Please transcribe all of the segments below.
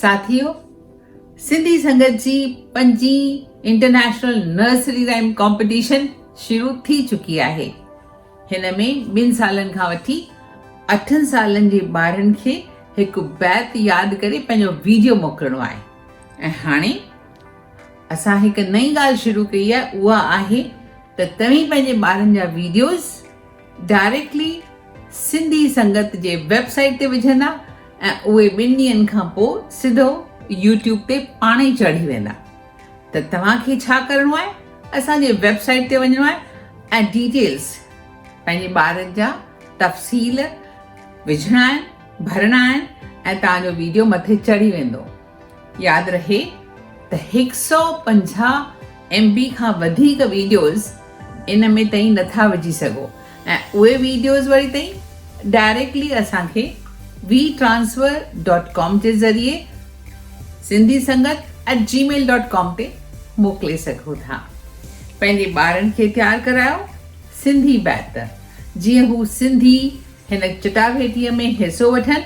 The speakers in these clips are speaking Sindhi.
ساٿيو! سنڌي سنگت جي پنجين انٽرنيشنل نرسري رائيم ڪامپيٽيشن شروع ٿي چڪي آهي. هن ۾ ٻن سالن کان وٺي اٺن سالن جي ٻارن کي هڪ بيت ياد ڪري پنهنجو ويڊيو موڪلڻو آهي ۽ هاڻي اسان هڪ نئين ڳالهه شروع ڪئي آهي اها آهي ته توهين پنهنجي ٻارن جا ويڊيوز ڊائريڪٽلي سنڌي سنگت جي ويب سائيٽ تي وجهندا ۽ اهي ٻن ڏينهن کان پوء سڌو يوٽيوب تي پاڻ ئي چڙهي ويندا ته توهان کي ڇا ڪرڻو آهي اسان جي ويب سائيٽ تي وڃڻو آهي ۽ ڊيٽيلز پنهنجي ٻارن جا تفصيل وجهڻا آهن ڀرڻا آهن ۽ توهان جو ويڊيو مٿي چڙهي ويندو. ياد رهي ته هڪ سئو 50 ايم بي کان وڌيڪ ويڊيوز ان ۾ تئين نٿا وجهي سگهو ۽ اهي ويڊيوز وري تئين ڊائريڪٽلي اسان کي وي ٽرانسفر ڊاٽ ڪام جي ذريعي Sindhi Sangat at Gmail dot com تي موڪلي سگهو ٿا. پنهنجي ٻارن کي تيار ڪرايو سنڌي بيت جيئن هو سنڌي هن چٽاڀيٽيء ۾ حصو وٺن،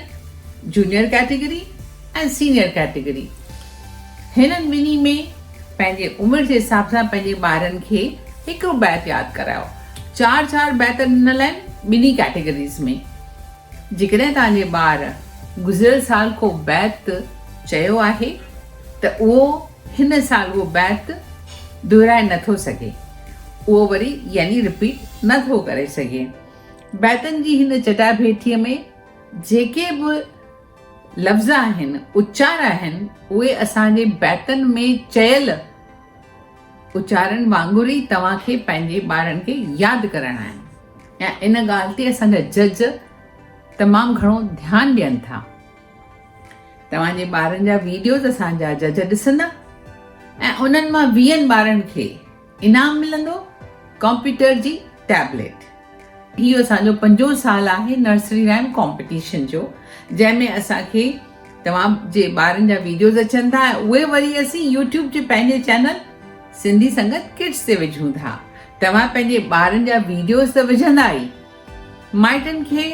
جونيئر ڪيٽيگري ۽ سينيئر ڪيٽيگري. هنن ٻنهي ۾ پنهنجي عمر جي حساب سان پنهنجي ٻارن کي هڪڙو بيت ياد ڪرايو. چار چار بيت ڏنل آهن ٻنهي ڪيٽيگريز ۾. جيڪڏهن توهان جي ٻار گذريل سال ڪو بيت چيو آهي ته اهو هن سال اهو بيت دهرائي نه ٿو سگهي. اهو وري يعني رپيٽ نه ٿو ڪري سگهي. بيتن جي هن چٽاڀيٽيء ۾ جيڪي به لفظ آهن، اچار آهن، اهي اسان جي بيتن ۾ چيل اچارن وانگر ئي توهان کي پنهنجي ٻارن کي ياد ڪرائڻا آهن ۽ ان ڳالهه تي اسان جا جج تمام گهڻو ڌيان ڏين ٿا. توهان جي ٻارن جا ويڊيوز اسان جا جج ڏسندا ۽ انهن مان ويهن ٻارن کي انعام ملندو ڪمپيوٽر جي ٽيبليٽ. هي اسان جو پنجون سال آهي نرسري رائيم ڪامپيٽيشن جو جنهن ۾ اسان کي توهان جي ٻارن جا ويڊيوز اچن ٿا ۽ اهي وري اسين يوٽيوب جي پنهنجي چينل سنڌي سنگت ڪڊس تي وجهون ٿا توهان پنهنجي ٻارن جا ويڊيوز ته وجهندا ئي مائٽن کي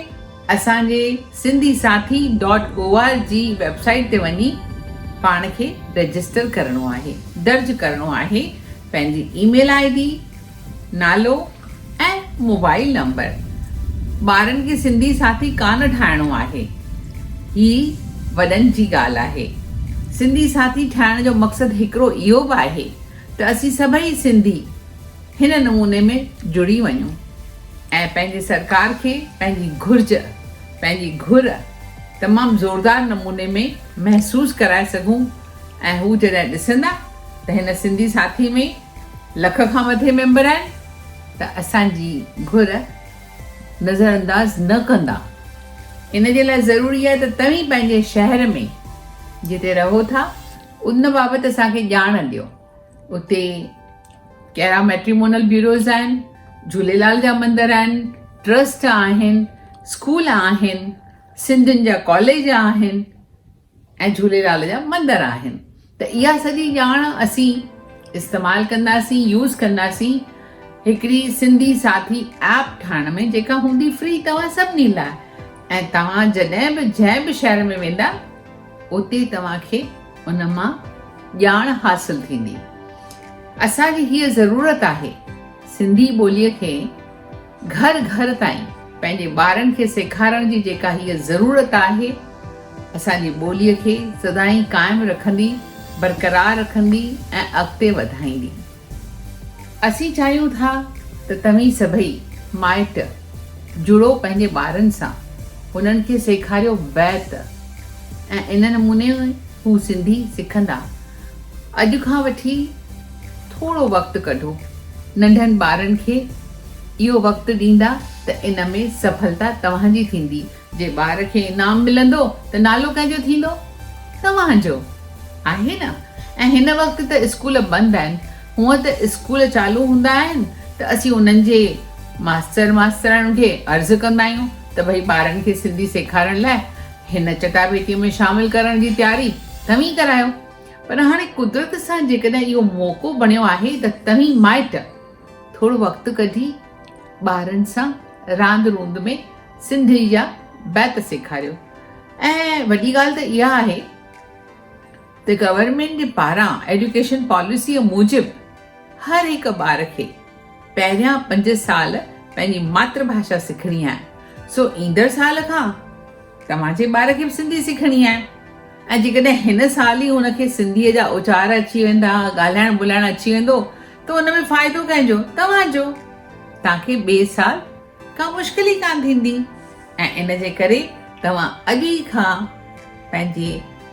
اسان جي Sindhi Sathi dot O R G website تي وڃي پاڻ کي رجسٽر ڪرڻو آهي، درج ڪرڻو آهي پنهنجي اي ميل I D, نالو ۽ موبائل نمبر. ٻارن کي سنڌي ساٿي ڪانه ٺاهڻو آهي. هي وڏن جي ڳالهه آهي. سنڌي ساٿي ٺاهڻ جو مقصد هڪڙو اهو به آهي ته اسين سڀئي سنڌي هن نموني ۾ جڙي وڃون ۽ پنهنجي سرڪار کي پنهنجي گهرج، پنهنجي گهر تمام زوردار نموني ۾ محسوس ڪرائي سگهون ۽ هو جڏهن ڏسندا ته هن سنڌي ساٿي ۾ لک کان مٿي ميمبر آهن ته اسان جي گهر نظرانداز نه ڪندا. ان جي لاء ضروري آهي ته توهين پنهنجي شهر ۾ جتي رهو ٿا ان بابت اسان کي ڄاڻ ڏيو. اتي ڪهڙا ميٽريمونل بيوروز آهن، جهوليلال جا مندر آهن، ٽرسٽ آهن، اسڪول آهن، سنڌين جا ڪاليج آهن ۽ جهوليلال جا مندر آهن ته اها سڄي ڄاڻ اسين استعمال ڪنداسين، يوز ڪنداسين هڪڙي سنڌي ساٿي ايپ ٺاهڻ ۾ جيڪا هوندي فري توهان سڀني لاء ۽ توهان جڏهن به جنهن به شهر ۾ ويندا اتي توهان کي ان مان ڄاڻ حاصل ٿيندي. اسان جي هيء ضرورت آهي سنڌي ٻوليء کي گهر گهر تائين پنهنجي ٻارن کي سيکارڻ جي جيڪا هيء ضرورت آهي، اسان جي ٻوليء کي سدائين قائم رکندي، برقرار رکندي ۽ اڳتي وڌائيندي. اسين چاهيون ٿا ته توهين سڀئي مائٽ جڙو پنهنجي ٻارن سان، انهن کي سيکاريو بيت ۽ ان نموني هو سنڌي سکندا. اڄ کان وٺي ٿورو وقت ڪڍو، ننڍن ٻارن کي اهو وقت ڏيندا ته ان ۾ سڦلتا توهان جي ٿيندي. جي ٻار کي انعام ملندو ته نالو ڪنهن جو ٿيندو؟ توهان جو. آهي نه؟ ۽ هن وقت ته اسڪول بند آهن، هونء ته اسڪول چالو هوندا آهن ته اسين انهن جي ماستر ماستراڻين کي عرض ڪندا آهيون ته ڀئي ٻارن کي سنڌي سيکارڻ لاء هن چٽاڀيٽيء ۾ شامل ڪرڻ جي تياري توهين ڪرايو. پر هاڻي قدرت سان جيڪڏهن اهو موقعو بڻيو آهي ته توهين مائٽ ٿورو وقت ڪڍي ٻارن سان راند روند ۾ سنڌي جا بيت سيکاريو ۽ وڏي ڳالهه ته اها آهي. ته گورنمينٽ جي پاران ايڊيوڪيشن پاليسيء موجب هر هڪ ٻار کي پهريان پنج سال پنهنجي ماتر ڀاشا سکڻي آهي، سو ايندڙ سال کان توهان جي ٻار کي به سنڌي سکڻي آهي ۽ جيڪڏهن هن سال ئي هن کي سنڌيء جا اچار اچي ويندا، ڳالهائڻ ٻولهائڻ اچي ويندو ته ان ۾ فائدو ڪنهن جو؟ توهان جو. توهان کي ٻئي سال ڪا مشڪل ئي ڪانه ٿيندي ۽ ان جي ڪري توهان اڄ ئي کان پنهنجي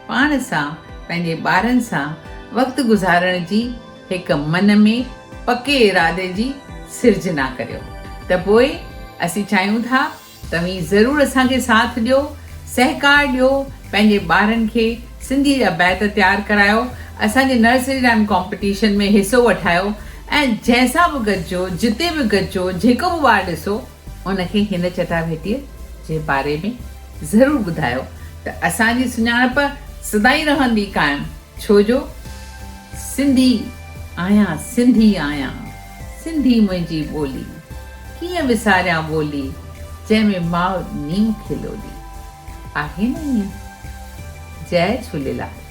پاڻ سان پنهنجي ٻارن سان وقت گذارڻ جي هڪ من ۾ پڪي ارادي جي سرجنا ڪريو ته پوء اسين چاهيون ٿا توهين ضرور اسان کي ساٿ ڏيو، سهڪار ڏيو، پنهنجي ٻارن کي سنڌي جا بيت تيار ڪرايو، اسان جي نرسري رائيم ڪامپيٽيشن ۾ حصو وٺايو ۽ جنهن سان به گڏجو، جتي به گڏجو، جيڪو به ٻار ڏسو، ان کي هن چٽاڀيٽيء جي باري ۾ ضرور ٻڌايو ته اسان جي سڃاڻپ سدائين رهندي قائم، ڇو جو سنڌي آهيان سنڌي آهيان. سنڌي منهنجي ٻولي، ڪيئن وساريان ٻولي، جنهن ۾ ماء ڏني مون کي لولي. آهي نه ائين؟ جئي جهوليلال.